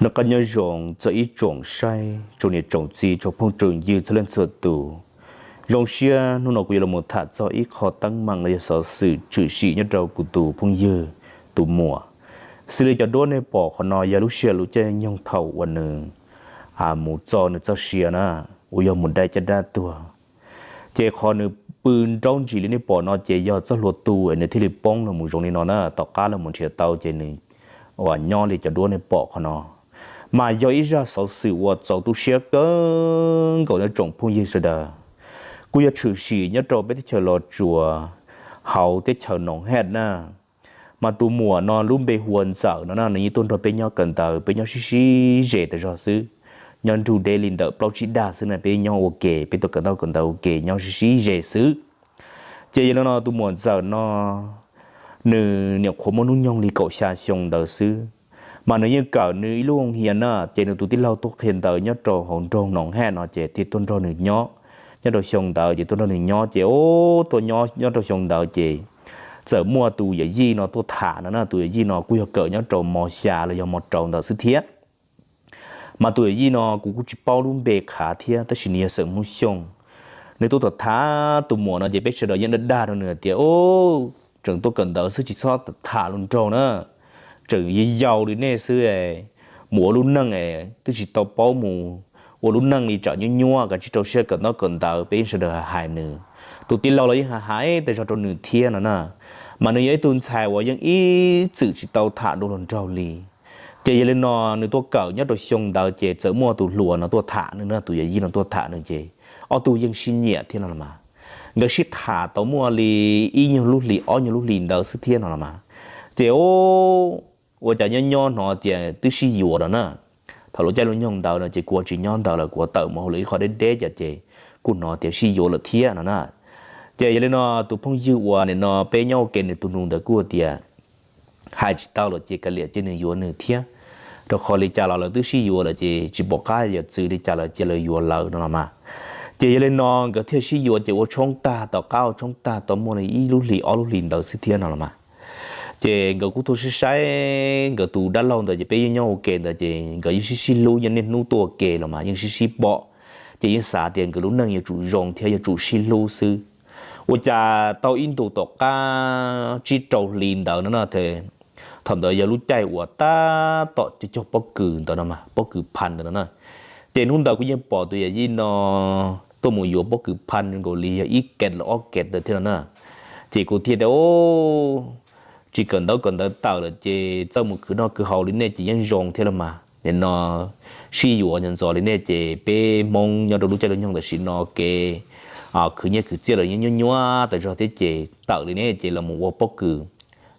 Noj qab nyob zoo txog ib tsoom saib, tsoom niam tsoom txiv, tsoom phooj tsoom ywg txhua leej txhua tus. Zoo siab hnub no kuv yuav los tham txog ib qho teeb meem los yog xov xwm tshwm sim nyob rau kuv tus phooj ywg tus muam. Xws li cov duab nej pom qhov no yog lub sij hawm lub caij nyoog thaum uas nws mus txo nws txoj sia na, uas yog mus dai caj dab tuag. Ces qhov nws pw nraub ntsis li nej pom no ces yog txoj hlua tu es nws thiaj li poob los mus zoo li no na. Tom qab los mus nrhiav tau ces nws uas nyob li cov duab nej pom qhov no. Mas yog ib zaj xov xwm uas txaus tu siab kawg nkaus nyob tsoom phooj ywg sawv daws, kuj yog tshwm sim nyob rau peb teb chaws Los Tsuas, hauv teb chaws Noom Hej na. Mas tus muam no lub npe hu ua Ntxawm no na, nws yeej tuaj nrog peb nyob kawm ntawv, peb nyob sib sib ze tas zog xwb. Nyob nrug deb li ntawm plaub tsib dag xwb na, peb nyob ua ke, peb tuaj kawm ntaub kawm ntawv ua ke nyob sib sib ze xwb. Ces yog li no tus muam Ntxawm no nws nyuam qhuav muaj hnub nyoog li kaum xya xyoo ntawd xwb, mas nws yeej kawm nws ib lub hoo hia na. Ces nws tus tij laug tuaj qhia ntawv nyob rau hauv nroog Noom Hej no ces thiaj tuaj nrog nws nyob. Nyob rau xyoo ntawd ces tuaj nrog nws nyob ces ua tuaj nyob nyob rau xyoo ntawd ces txawm muaj tus yawm yij no tuaj tham no na. Tus yawm yij no kuj yog kawm nyob rau mos xya los yog mos rau ntawd xwb thiab. Mas tus yawm yij no kuv kuj tsis paub lub npe qhav thiab, tab sis nws yog xeem Hmoob Xyooj. Nws tuaj tham tham tus muam no ces peb sawv daws yeej dag dag rau nws hais tias, Ub, tseem tuaj kawm ntawv xwb tsis txhob tham luag nraug na, tseem yau yau li nej xwb, mus ua lub neej twb tsis tau paub mus ua lub neej li, tsam nyuaj nyuaj kav tsij rau siab kawm ntaub kawm ntawv. Peb yeej sawv daws hais nws, tus tij laug los yeej hais hais tas zog rau nws thiab no na. Mas nws yog ib tug ntxhais uas yeej ib txwm tsis tau tham dua luag nraug li. Ces yog li no nws tuaj kawm nyob rau xyoo ntawd ces txawm muaj tus hluas no tuaj tham nws na, tus yawm yij no tuaj tham nws ces ob tug yeej sib nyiam thiab no los mas. Nkawd sib tham tau muaj li ib nyuag lub hlis ob nyuag lub hlis ntawd xwb thiab no los mas. Ces ua cas nyob nyob hnov tias twb sib yuav no na. Thaum lub caij lub nyoog ntawd no ces kuv tsis nyob ntawd lawm, kuv tawm mus hauj lwm ib qho deb deb ces kuj hnov tias sib yuav lawm thiab no na. Ces yog li no tus phooj ywg uas nim no peb nyob ua ke nws tus nus ntawd kuj tias hais tsis tau lawm ces kav liam cia nws yuav nws thiab, rau qhov li cas los lawv twb sib yuav lawm ces tsis pom qab yuav txwv li cas lawm cia lawv yuav lawv no los mas. Ces yog li no nkawd thiaj sib yuav ces ua tshoob tag, tom qab ua tshoob tag tau muaj li ib lub hlis ob lub hlis ntawd xwb thiab no los mas. Ces nkawd kuj tuaj saib saib nkawd tus dab laug ntawd ces peb yeej nyob ua ke ntawd ces nkawd yeej sib sib hlub, yeej niaj hnub tuaj ua ke los mas yeej sib sib pom. Ces yeej xav tias nkawd lub neej yuav tsum zoo thiab yuav tsum sib hlub xwb. Ua cas tau ib ntus tom qab tsib rau hli ntawd no na, thaum ntawd yog lub caij uas tab tom cog pob kws ntawd no mas, pob kws phaj ntawd no na. Ces hnub ntawd kuv yeej pom tus yawm yij no tuaj mus yuav pob kws phaj nkaus li yog ib kev los ob kev ntawd thiab no na. Ces kuv thiaj tias, Tsis kawm ntaub kawm ntawv tawm lawm ces txawj mus khwv noj khwv haus li nej ces yeej zoo thiab los mas. Nim no sib yuav ntxov ntxov li nej ces peb Hmoob nyob rau lub caij lub nyoog tam sim no kev khwv nyiaj khwv txiaj los yeej nyuaj nyuaj tas zog thiab ces tawm li nej ces los mus ua pob kws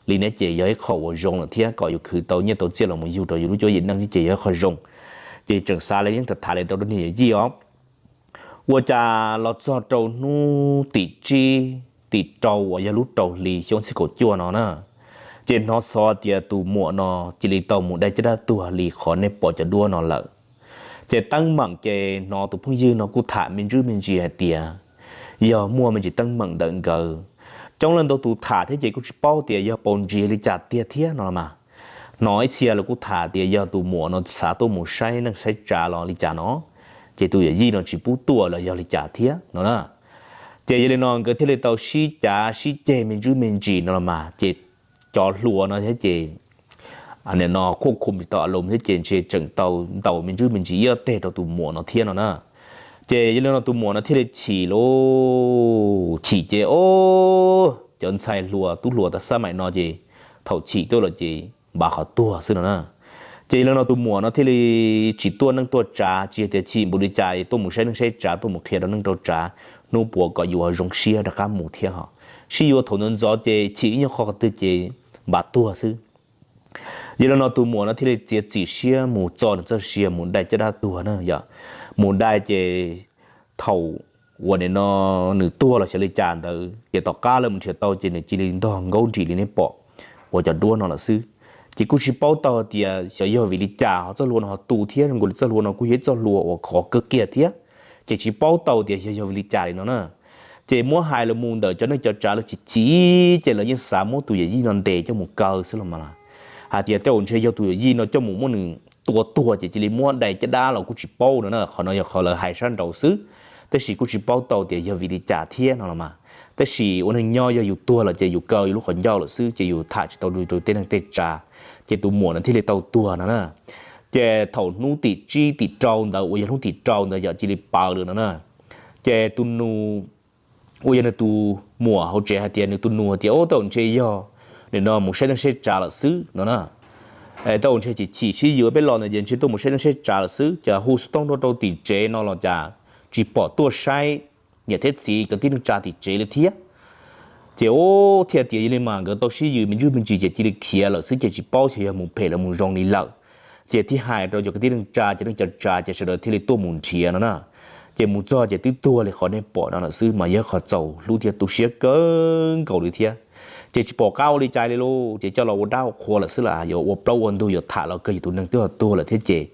li nej ces yog ib qho uas zoo lawm thiab, kom yus khwv tau nyiaj tau txiaj los mus yug rau yus lub cuab yim neej thiab ces yog ib qho zoo. Ces tseem xav li yeej tham tham li rau niag yawm yij os. Ua cas los txog rau hnub tim tsib, tim rau uas yog lub rau hli xyoo ob txhiab kaum cuaj no na, ces hnov xov tias tus muam no cia li tau mus dai caj dab tuag li qhov nej pom cov duab no lawm. Ces teeb meem ces hnov tus phooj ywg no kuj tham me ntsis me ntsis hais tias yog muaj me ntsis teeb meem ntawm nkawd. Coob leej ntau tus tham thiab ces kuj tsis paub tias yog paus ntsis li cas tiag thiab no los mas. Hnov ib txhia los kuj tham tias yog tus muam no xav tuaj mus saib neej saib tsav los li cas no, ces tus yawm yij no tsis pub tuaj los yog li cas thiab no na. Ces yog li no nkawd thiaj li tau sib cav sib ceg me ntsis me ntsis no los mas ces cov hluas no thiab ces nim no khuaj khum tsis tau a loos thiab ces ntshe tseem tau ntaus me ntsis me ntsis ib teg rau tus muam no thiab no na. Ces yog li no tus muam no thiaj li chim lauj, chim ces o, cov ntxhais hluas tub hluas tas xab maim no ces thaum chim tuaj los ces npav qhov tuag xwb no na. Ces yog li no tus muam no thiaj li tsis tuaj neej tuaj tsav, tsis yog tias chim npaum li cas tuaj mus saib neej saib tsav, tuaj mus qhia rau neej rau tsav, hnub puas kom yus ho zoo siab rov qab mus thiab ho. Sib yuav thaum ntxov ntxov ces chim ib nyuag qho qhov twg ces npav tuag xwb. Yog li no tus muam no thiaj li txiav txim siab mus txo nws txoj sia mus dai caj dab tuag na yom. Mus dai ces thaum uas nim no nws tuag los xyov li cas ntawd ces tom qab lawv mus nrhiav tau ces nws cia li ntog nkaub nrim li nej pom uas cov duab no lawm xwb. Ces kuj tsis paub tau tias xyov yog vim li cas ho txoj hlua no ho tu thiab, zoo nkaus li txoj hlua no kuj yog ib txoj hlua uas khov kawg kiag thiab. Ces tsis paub tau tias xyov yog vim li cas li no na. Ces muab hais los mus ntawm cov neej cov tsav lawv chim chim ces lawv yeej xav muab tus yawm yij no ntes coj mus kaw xwb los mas, hais tias tej zaum ntshe yog tus yawm yij no coj mus muab nws tua tuag ces cia li muab dai caj dab los kuj tsis paub no na. Qhov no yog qhov lawv hais sab nraud xwb, tab sis kuj tsis paub tau tias yog vim li cas thiab no los mas. Tab sis ua neeg nyob yog yus tuag lawm ces yus kaw yus lub qhov ncauj lawm xwb ces yus tham tsis tau rau tej neeg tej tsav, ces tus muam no thiaj li tau tuag no na. Ces thaum hnub tim tsib tim rau ntawd uas yog hnub tim rau ntawd yog cia li pawv lawm no na. Ces tus nus uas yog nws tus muam hauv tsev hais tias, nws tus nus hais tias, Ub, tau ntshe yog nim no mus saib neej saib tsav lawm xwb no na. Tau ntshe chim chim sib yuav peb los ntawd ces ntshe tuaj mus saib neej saib tsav lawm xwb, ces hu xov tooj rau tim tsev no los cas tsis pom tuaj saib niam thiab txiv kwv tij neej tsa tim tsev li thiab. Ces ub, thiaj tias yog li mas nkawd tau sib yws me ntsuj me ntsis ces cia li khiav lawm xwb ces tsis paub xyov yog mus phem los mus zoo li lawm. Ces thiaj hais rau cov kwv tij neej tsa, cov neej cov tsav ces sawv daws thiaj li tuaj mus nrhiav no na. Ces mus txog ces twb tuag li qhov nej pom no lawm xwb mas yog qhov txaus hlub thiab tu siab kawg nkaus li thiab. Ces tsis pom qab ua li cas li lauj, ces coj los ua dab ua qhua lawm xwb las, yuav ua plaub ua ntug yuav tham los kawg yus tus neeg twb ho tuag lawm thiab ces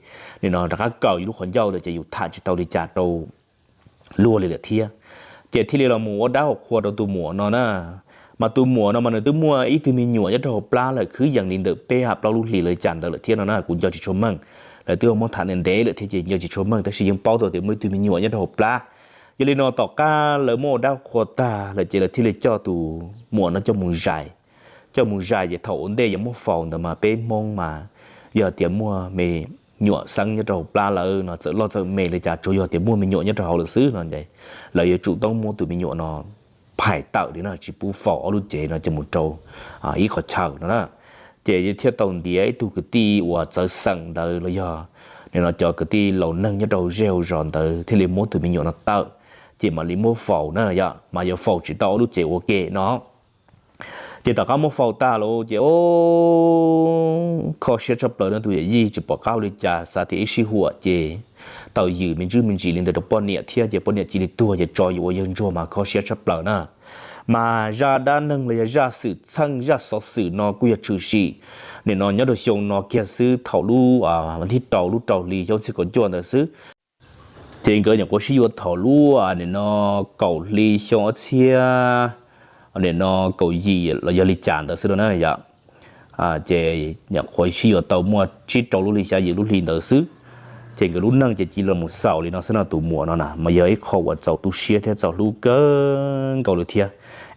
nim no rov qab kaw yus lub qhov ncauj lawm ces yus tham tsis tau li cas rau luag li lawm thiab. Ces thiaj li los mus ua dab ua qhua rau tus muam no na. Mas tus muam no mas nws twb muaj ib tug me nyuam nyob rau hauv plab lawm kwv yees li ntawm peb ha plaub lub hlis los li cas ntawd lawm thiab no na, kuv nco tsis tshua meej. Lawv twb muab tham ntev ntev lawm thiab ces nco tsis tshua meej, tab sis yeej paub tau tias muaj ib tug me nyuam nyob rau hauv plab. Yog li no tom qab lawv muab ua dab qhua tag lawm ces lawv thiaj li coj tus muam no coj mus zais. Coj mus zais ces thaum ua ntej yuav muab faus ntawd mas peb Hmoob mas yog tias muaj me nyuam xeeb nyob rau hauv plab lawm no txawm loj txawm me li cas tsuas yog tias muaj me nyuam nyob rau hauv lawm xwb no, lawv yuav tsum tau muab tus me nyuam no phais tawm li no tsis pub faus ob lub cev no coj mus rau ib qhov chaw no na. Ces thiaj tau ntiav ib tug kwv tij uas txawv xeem ntawd los yog nim no cov kwv tij laus neeg nyob rau zej hauv zos ntawd thiaj li muab tus me nyuam no tawm, ces mam li muab faus na yom, mas yuav faus tsis tau ob lub cev ua ke no. Ces tom qab muab faus tag lawm ces kho siab tshaj plaws no tus yawm yij tsis pom qab ua li cas xav tias ib sij huam ces tau yws me ntsuj me ntsis li ntawd rau poj niam thiab ces poj niam cia li tuag ces tso yus ua yawg ntsuag mas kho siab tshaj plaws na. Mas zaj dab neeg los yog zaj xwm txheej zaj xov xwm no kuj yog tshwm sim nim no nyob rau xyoo no kiag xwb thaum lub thib rau lub rau hli xyoo ob txhiab kaum cuaj ntawd xwb. Ces nkawd nyuam qhuav sib yuav thaum lub nim no kaum hli xyoo ob txhiab nim no kaum yim los yog li cas ntawd xwb no na yom. Ces nyuam qhuav sib yuav tau muaj tsib rau lub hli xya yim lub hli ntawd xwb. Ces nkawd lub neej ces cia li los xaus li no xwb no tus muam no na mas yog ib qho uas txaus tu siab thiab txaus hlub kawg nkaus li thiab.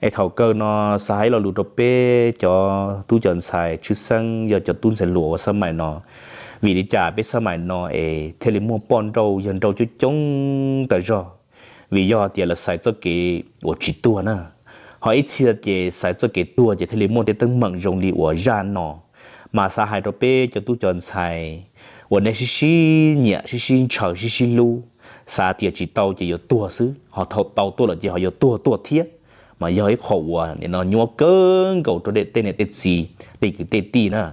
Es thaum kawg no xav hais lo lus rau peb cov tub cov ntxhais tshwj xeeb yog cov tub ntxhais hluas uas xab mais no, vim li cas peb xab mais no es thiaj li muaj poj nrauj yawg nrauj coob coob tas zog? Vim yog tias lawv xaiv txoj kev uas tsis tuag na, ho ib txhia ces xaiv txoj kev tuag ces thiaj li muaj tej teeb meem zoo li uas zaj no. Mas xav hais rau peb cov tub cov ntxhais uas nej sib sib nyiam sib sib ntshaw sib sib hlub, xav tias tsis tau ces yuav tuag xwb, ho thaum tau tuaj lawm ces ho yuav tuag tuaj thiab, mas yog ib qho uas nim no nyuaj kawg nkaus rau tej niam tej txiv tej kwv tej tij na.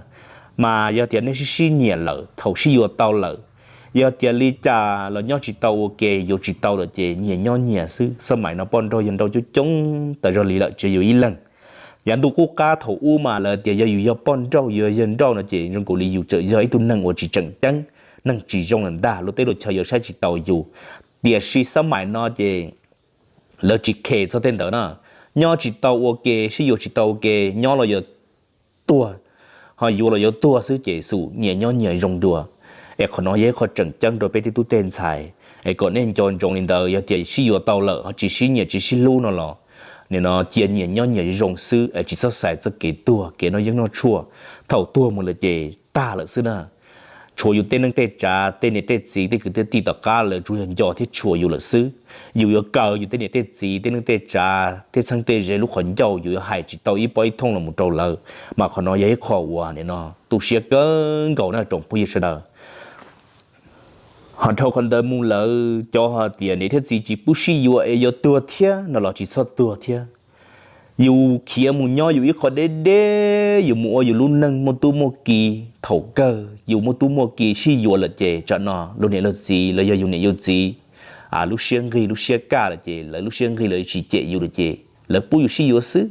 Mas yog tias nej sib sib nyiam lawm thaum sib yuav tau lawm, yog tias li cas los nyob tsis tau ua ke yuav tsis tau lawm ces nyias nyob nyias xwb. Xab mais no poj nrauj yawg nrauj coob coob tas zog li lawm tsis yog yus ib leeg. Yav ntuj qub qab thaum ub mas lawv tias yog yus yog poj nrauj yus yog yawg nrauj no ces zoo nkaus li yus txawm yog ib tug neeg uas tsis tseem ceeb, neeg tsis zoo lawm ntag, luag teb luag chaw yuav saib tsis taus yus. Tiam sis xab mais no ces lawv tsis khes txog tej ntawd na, nyob tsis tau ua ke sib yuav tsis tau ua ke, nyob los yuav tuag, ho yuav los yuav tuag xwb ces xum nyias nyob nyias zoo dua. Es qhov no yog ib qho tseem ceeb rau peb tej tub tej ntxhais, es kom nej nco ntsoov li ntawd, yog tias sib yuav tau lawm ho tsis sib nyiam tsis sib hlub no los nim no cia nyias nyob nyias zoo xwb es tsis txhob xaiv txoj kev tuag kev noj yeeb noj tshuaj, thaum tuag mus lawm ces tag lawm xwb na. Tshuav yus tej neej tej tsav tej niam tej txiv tej kwv tej tij tom qab lawv tsuas yog nco thiab tshua yus lawm xwb. Yus yuav kaw yus tej niam tej txiv tej neej tej tsav tej txheeb tej ze lub qhov ncauj yus yuav hais tsis tau ib pob ib thooj los mus rau lawv, mas qhov no yog ib qho uas nim no tu siab kawg nkaus na tsoom phooj ywg sawv daws. Ho dhau qhov ntawd mus lawm cov hais tias niam thiab txiv tsis pub sib yuav es yuav tuag thiab no los tsis txhob tuag thiab. Yus khiav mus nyob yus ib qho deb deb, yus mus ua yus lub neej muaj tub muaj ki, thaum kawg yus muaj tub muaj ki sib yuav lawm ces tsam no luag niam luag txiv los yog yus niam yus txiv lub siab nqig lub siab kaj lawm ces lawv lub siab nqig lawv tsis cem yus lawm ces lawv pub yus sib yuav xwb.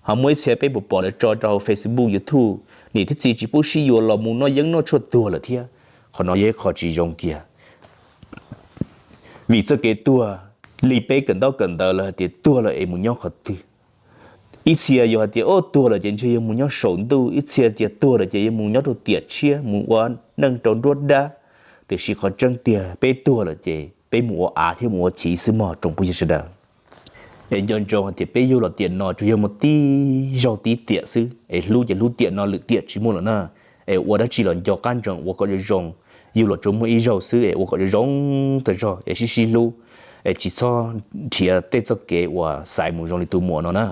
Ho muaj ib txhia peb puas pom lawv tso rau hauv Facebook YouTube, niam thiab txiv tsis pub sib yuav los mus noj yeeb noj tshuaj tuag lawm thiab. Qhov no yog ib qho tsis zoo kiag. Vim txoj kev tuag li peb kawm ntaub kawm ntawv lawv hais tias tuag lawm es mus nyob qhov twg? Ib txhia yuav hais tias, o, tuag lawm ces ntshe yuav mus nyob saum ntuj, ib txhia tias tuag lawm ces yuav mus nyob rau tiam tshiab mus ua neej rau nruab dab. Tiam sis qhov tseeb tiag peb tuag lawm ces peb mus ua av thiab mus ua chiv xwb mog tsoom phooj ywg sawv daws. Es nco ntsoov hais tias peb yug los tiam no tsuas yog muaj tib zaug tib tiam xwb, es hlub ces hlub tiam no, lwm tiam tsis muaj lawm na. Es ua dab tsi los nco qab ntsoov ua kom zoo zoo, yug los tsuas muaj ib zaug xwb es ua kom zoo zoo tag zog es sib sib hlub, es tsis txhob nrhiav tej txoj kev uas xaiv mus zoo li tus muam no na.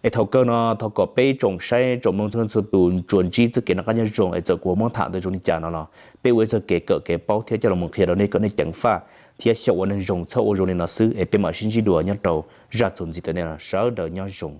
Es thaum kawg no thov kom peb tsoom saib tsoom mloog txhua leej txhua tus tsuas ntsib txoj kev noj qab nyob zoo, es txawm kuv muab tham ntawd zoo li cas no los peb ua ib txoj kev kawm kev paub thiab coj los mus qhia rau nej kom nej ceev faj thiab xyaum ua neeg zoo, txhob ua zoo li no xwb. Es peb mam sib ntsib dua nyob rau zaj txuas ntxiv, sawv daws nyob zoo.